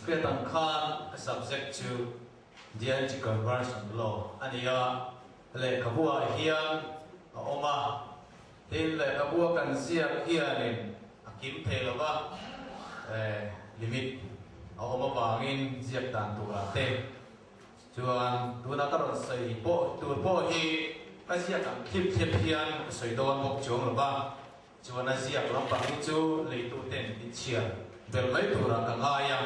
Hriat ang khan ka subject chu The Anti-Conversion Law a ni a, lehkhabu-ah hian a awm a. Tin, lehkhabu-a kan ziak hianin a kim thei lo va, limit a awm avangin ziak dan turah te chuan tuna ka rawn sawi pawh tur pawh hi ka ziak ang thlip thlep hian ka sawi dawn bawk chuang lo va. Chuan a ziak lampang hi chu leituten inchhiar bel mai turah ka ngai a.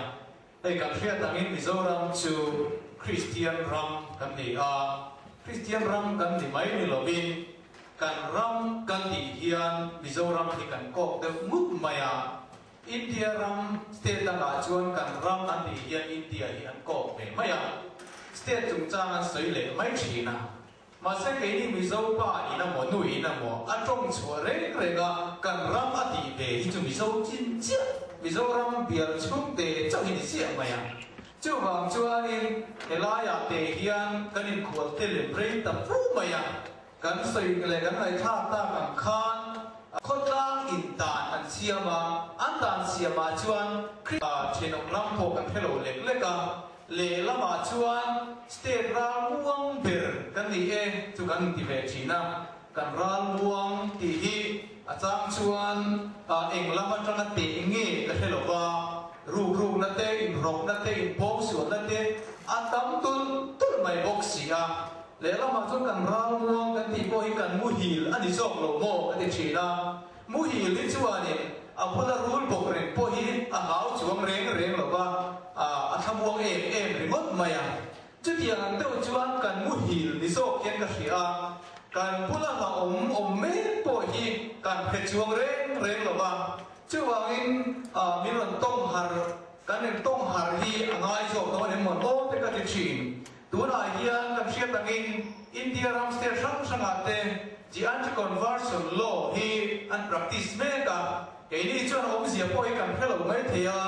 Hei kan hriat angin Mizoram chu Kristian ram kan ni a, Kristian ram kan ni mai ni lovin kan ram kan tih hian Mizoram hi kan kawk deuh ngut mai a. India ram state dangah chuan kan ram an tih hian India hi an kawk ve mai a, state chungchang an sawi leh mai thin a. Mahse keini Mizo pa in amaw nu in amaw a tawng chhuah reng reng a kan ram a tih ve hi chu Mizo chin chiah, Mizoram bial chhungte chauh hi ni chiah mai a. Chuvang chuanin helaiah te hian kan inkhual te lem rei ta fu mai a, kan sawi leh kan ngaihthlak tak ang khan khawtlang in dan an siam a, an dan siamah chuan Krista thenawm ram pawh kan hre lo lek lek a, Lehlamah chuan state ralmuang ber kan ni e chu kan inti ve thin a, kan ralmuang tih hi a chang chuan eng lam atanga teh nge ka hre lo va, rukrukna te, inrawkna te, inpawngsualna te a tam tulh tulh mai bawk si a. Lehlamah chuan kan ralmuang kan tih pawh hi kan muhil a ni zawk lo maw ka ti thin a. Muhil hi chuanin a bula rul bawk reng pawh hi a hlau chuang reng reng lo va, a thlamuang em em ringawt mai a. Chutiang ang deuh chuan kan muhil ni zawk hian ka hria a, kan bula hla awm awm mek pawh hi kan hre chuang reng reng lo va. Chuvangin min rawn tawng har, kan in tawng har hi a ngai zawk dawn em mawn aw te ka ti thin. Tunah hian kan hriat angin India ram state hrang hrangah te the anti-conversion law hi an practice mek a, keini chuan a awmzia pawh hi kan hre lo mai thei a,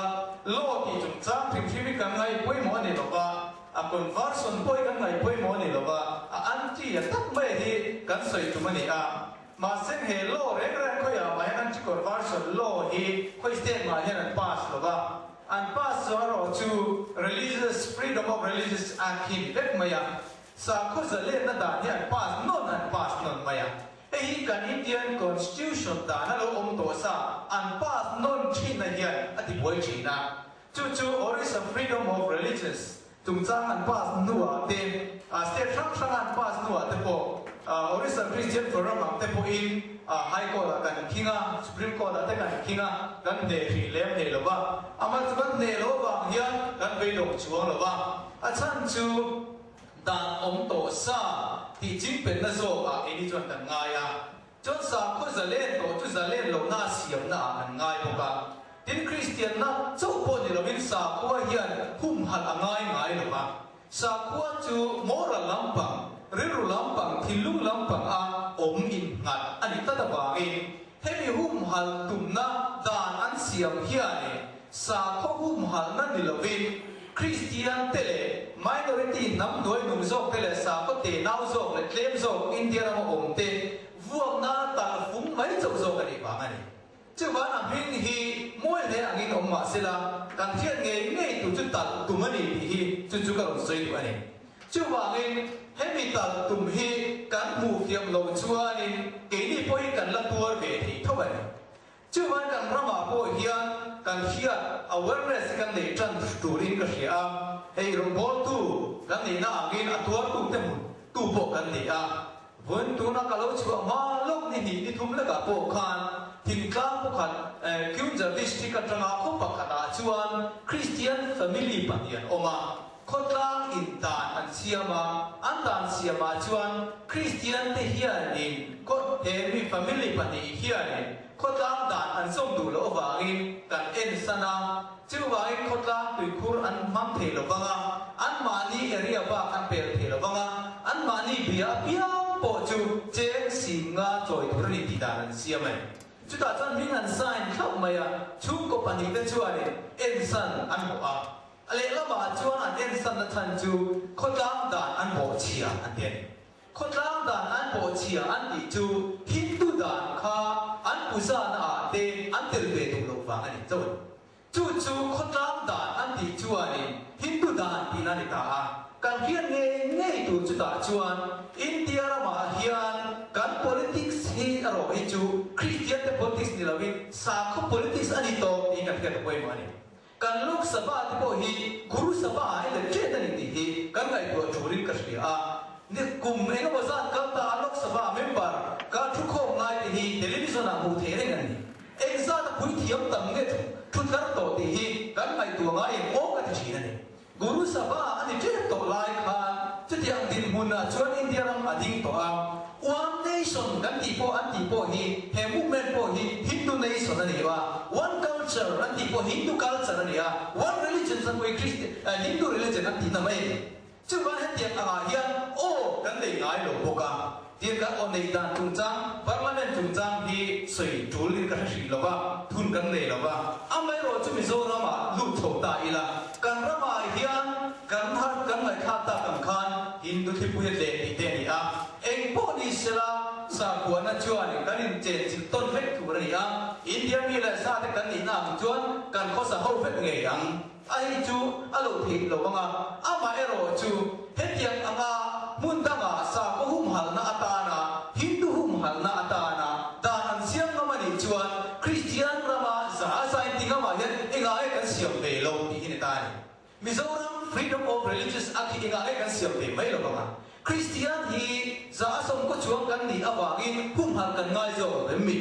law tih chungchang hrim hrim hi kan ngaih pawimawh a ni lo va, a conversion pawh hi kan ngaih pawimawh a ni lo va, a anti a tak mai hi kan sawi tum a ni a. Mahse he law reng reng khawiah mah hian anti-conversion law hi khawi state mah hian an pass lo va, An pass chu erawh chu Religious Freedom of Religious Act hi ni vek mai a, sakhaw zalenna dan hi an pass nawn an pass nawn mai a. Hei hi kan Indian Constitution dan a lo awm tawh sa an pass nawn thinna hian a ti buai thin a. Chu chu Orissa Freedom of Religious Chungchang an pass hnuah te, state hrang hranga an pass hnuah te pawh Orissa Christian Forum ang te pawhin High Court ah kan khing a, Supreme Court ah te kan khing a, kan hneh hrih lem hneh lo va. Amah chu kan hneh loh avang hian kan beidawng chuang lo va. A chhan chu dan awm tawh sa tih chingpenna zawk ah keini chuan kan ngai a. Chuan sakhaw zalen tawh chu zalen lohna a siamna ah kan ngai bawk a. Tin, Kristianna chauh pawh ni lovin sakhua hian humhalh a ngai ngai lo va. Sakhua chu moral lampang, rilru lampang, thinlung lampang a awm innghat a ni tlat avangin hemi humhalh tumna dan an siam hianin sakhaw humhalhna ni lovin Kristian te leh minority hnam hnuai nung zawk te leh sakhaw te nau zawk leh tlem zawk India rama awm te vuakna talh fung mai chauh zawk a nih vang a ni. Chuvan a hming hi mawi hle angin awm mah sela, kan hriat ngei ngei tur chu talh tum a ni tih hi chu chu ka rawn sawi duh a ni. Chuvangin hemi talh tum hi kan hmuh fiam loh chuanin keini pawhin kan la tuar ve thei tho a ni. Chuvan kan ramah pawh hian kan hriat awareness hi kan nei tan turin ka hria a, hei rawngbawltu kan nihna angin a tuartute hmu tu pawh kan ni a. Vawiin tuna ka lo chhuah hma lawk ni hnih ni thum lekah pawh khan thingtlang pakhat Keonjhar district atanga khaw pakhatah chuan Christian family pahnih an awm a, khawtlang in dan an siam a, an dan siamah chuan Christian te hianin khaw he mi family pahnih hianin khawtlang dan an zawm duh loh avangin kan ensan a, Chuvangin khawtlang tuikhur an hmang thei lo vang a, anmahni area bak an pel thei lo vang a, anmahni bia apiang pawh chu cheng sim nga chawi tur a ni tih dan an siam a ni. Chutah chuan hming an sign thlauh mai a, chhungkaw pahnihte chuanin ensan an hawh a, a lehlamah chuan an ensanna chhan chu khawtlang dan an bawhchhia an ti a ni. Khawtlang dan an bawhchhia an tih chu Hindu dan kha an puzana ah te an tel ve duh loh vang a ni chauh a ni. Chu chu khawtlang dan an tih chu. chuanin Hindu dan tihna a ni ta a. Kan hriat ngei ngei tur chutah chuan India ramah hian kan politics hi erawh hi chu Kristian te politics ni loin sakhaw politics a ni tawh tiin kan hriat a pawimawh a ni. Kan Lok Sabha te pawh hi Guru Sabha ah let ṭet a ni tih hi kan ngaihtuah ṭulin ka hria a. Ni kum eng emaw zat kal ta a Lok Sabha member ka thukhawm lai te hi television ah hmuh theih reng an ni. Engzat a puithiam tam nge thu tlar tawh tih hi kan ngaihtuah ngaiin aw ka ti ṭhin a ni. Guru Sabha a ni ṭep tawh lai khan chutiang dinhmunah chuan India ram a ding tawh a. One Nation kan tih pawh an tih pawh hi he movement pawh hi Hindu Nation a ni a, One Culture an tih pawh Hindu Culture a ni a, One Religion chuan pawh hi Christian Hindu Religion an tihna mai a ni. Chuvang hetiang angah hian aw kan nei ngai lo bawk a, tin kan aw neih dan chungchang, parliament chungchang hi sawi tul in ka hre hrih lo va, thun kan nei lo va. Amaherawh chu Mizoram ah lut chho ta ila, kan ramah hian kan har kan ngaihthlak tak ang khan Hindu thlipui a tleh tih te a ni a. Eng pawh ni sela, sakhuana chuan kan inchenchilh tawn vek tur a ni a, India mi leh sa te kan nihna ang chuan kan khawsa ho vek ngei ang. A hei chu a lo theih lo ang a, amah erawh chu hetiang anga hmun danga sakhaw humhalna atana, Hindu humhalna atana dan an siam ngam a nih chuan Kristian rama za a zain ti ngamah hian engah nge kan siam ve lo tih hi ni ta a ni. Mizoram Freedom of Religious Act hi engah nge kan siam ve mai lo ang a? Kristian hi za a sawmkaw chuang kan nih avangin humhalh kan ngai zawk lo em mi?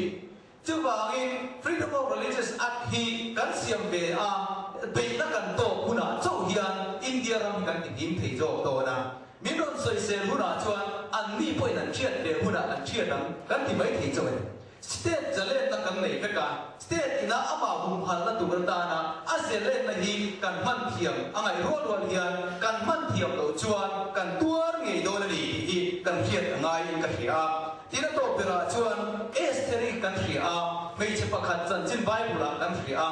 Chuvangin Freedom of Religious Act hi kan siam ve a, beihna kan tawk hunah chauh hian India ram hi kan ti him thei zawk dawn a. Min rawn sawisel hunah chuan anni pawhin an hriat ve hunah kan hriat ang kan ti mai thei chauh a ni. State zalenna kan nei vek a, state ina amah humhalhna tur atana a zalenna hi kan hman thiam a ngaih rual rual hian kan hman thiam loh chuan kan tuar ngei dawn a ni tih hi kan hriat a ngaiin ka hria a. Tin a tawp berah chuan Estheri kan hria a, hmeichhe pakhat chanchin Bible-ah kan hria a,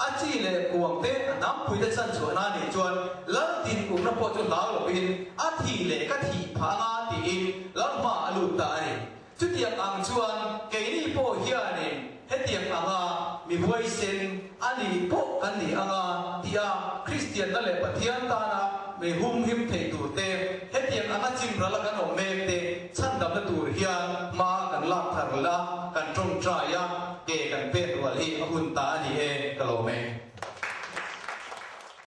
a chi leh kuang te a hnampuite chan chhuahna a nih chuan Lal dinkurna pawh chu hlau lovin a thih leh ka thih phah anga tiin Lal hmaah a lut ta a ni. Chutiang ang chuan keini pawh hianin hetiang anga mi huaisen a nih pawh kan ni anga tia Kristianna leh Pathian tana mi humhim thei turte hetiang anga chimral a kan awm.